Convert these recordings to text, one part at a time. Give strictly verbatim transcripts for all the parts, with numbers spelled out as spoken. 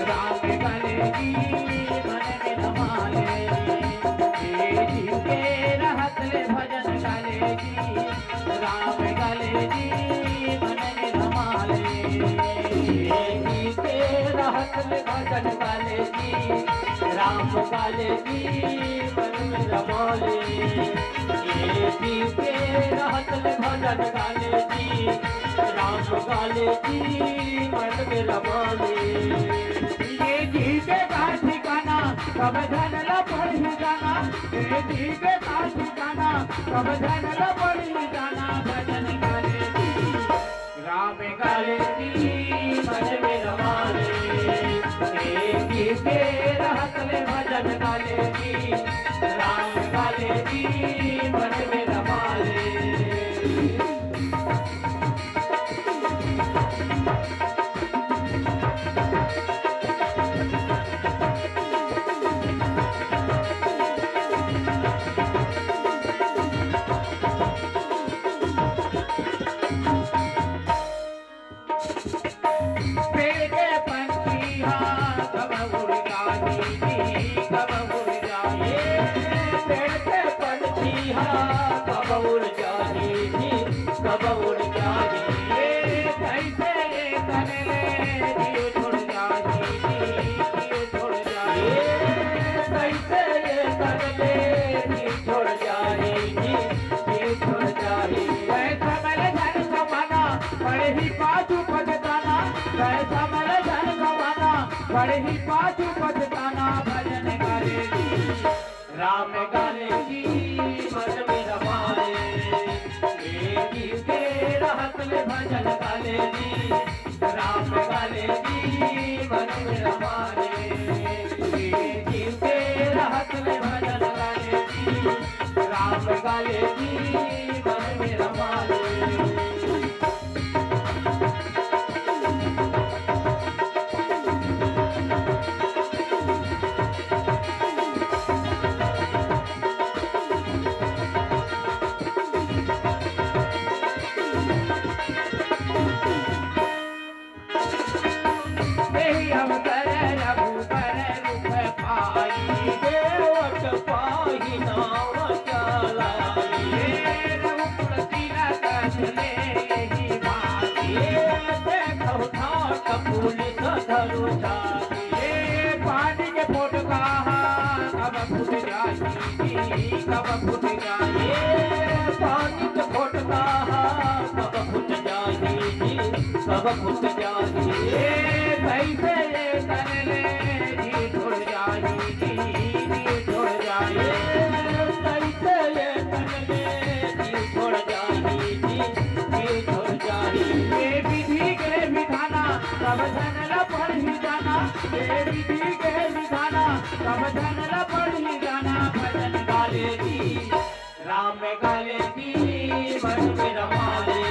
राम गाले जी मन में रमाले, ए जी के रहत ले भजन गाले जी। राम गाले जी मन में रमाले, ए जी के रहत ले भजन गाले जी। राम गाले जी मन में रमाले, ए जी के रहत ले भजन गाले जी। राम गाले जी मन में रमाले। ए जी के का ठिकाना, कब धन ला पढ़ी जाना। ए जी के का ठिकाना, कब धन ला पढ़ी जाना। भजन गाले जी, राम गाले जी मन में रमाले, ए जी के रहत ले भजन गाले जी। राम गाले जी मन में रमाले। पेड़ के पंछी हा कब उड़ जाही जी, कब उड़ जाही। पेड़ के पंछी हा कब उड़ जाही जी, कब उड़ जाही। ए, कैसे ये तन ले जीव छोड़ जाही जी, जीव छोड़ जाही। ए, कैसे ये तन ले जीव छोड़ जाही जी, जीव छोड़ जाही। पैसा मले धन कमाना, पड़ही पाछू पछताना। पैसा मले धन कमाना, पड़ही पाछू पछताना। भजन गाले जी, राम गाले जी मन में रमाले, ए जी के रहत ले भजन गाले जी। राम गाले जी मन में रमाले, ए जी के रहत ले भजन गाले जी। राम गाले जी मन में रमाले। देहि अवतरे रघुबर रूप पाई, देवक पाहि नाम चलाई। हे रघुकुल तिलक चले यही भाई, हे देखहु ठाट पुलिस धरु छाती। हे पानी के फोटका कब फूट जाही जी, कब फूट जाही। हे पानी के फोटका कब फूट जाही जी, कब फूट जाही। ए, कैसे ये तन ले जीव छोड़ जाही जी, जीव छोड़ जाही। ए, कैसे ये तन ले जीव छोड़ जाही जी, जीव छोड़ जाही। ए, विधि के विधाना, कब धन ला पढ़ी जाना। ए, विधि के विधाना, कब धन ला पढ़ी जाना। भजन गाले जी, राम गाले जी मन में रमाले,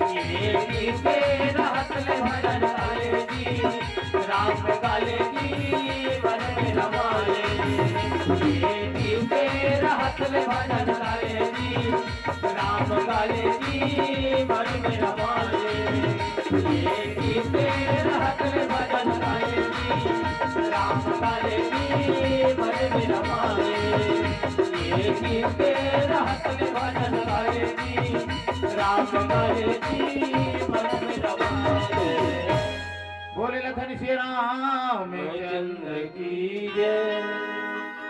ए जी के रहत ले भजन गाले जी। राम गाले जी मन में रमाले, ए जी के रहत ले भजन गाले जी। राम गाले जी मन में रमाले, ए जी के रहत ले भजन गाले जी। राम गाले जी मन में रमाले, ए जी के रहत ले भजन गाले जी। राम गाले जी मन में रमाले। बोले लखन श्री रामचंद्र की जय।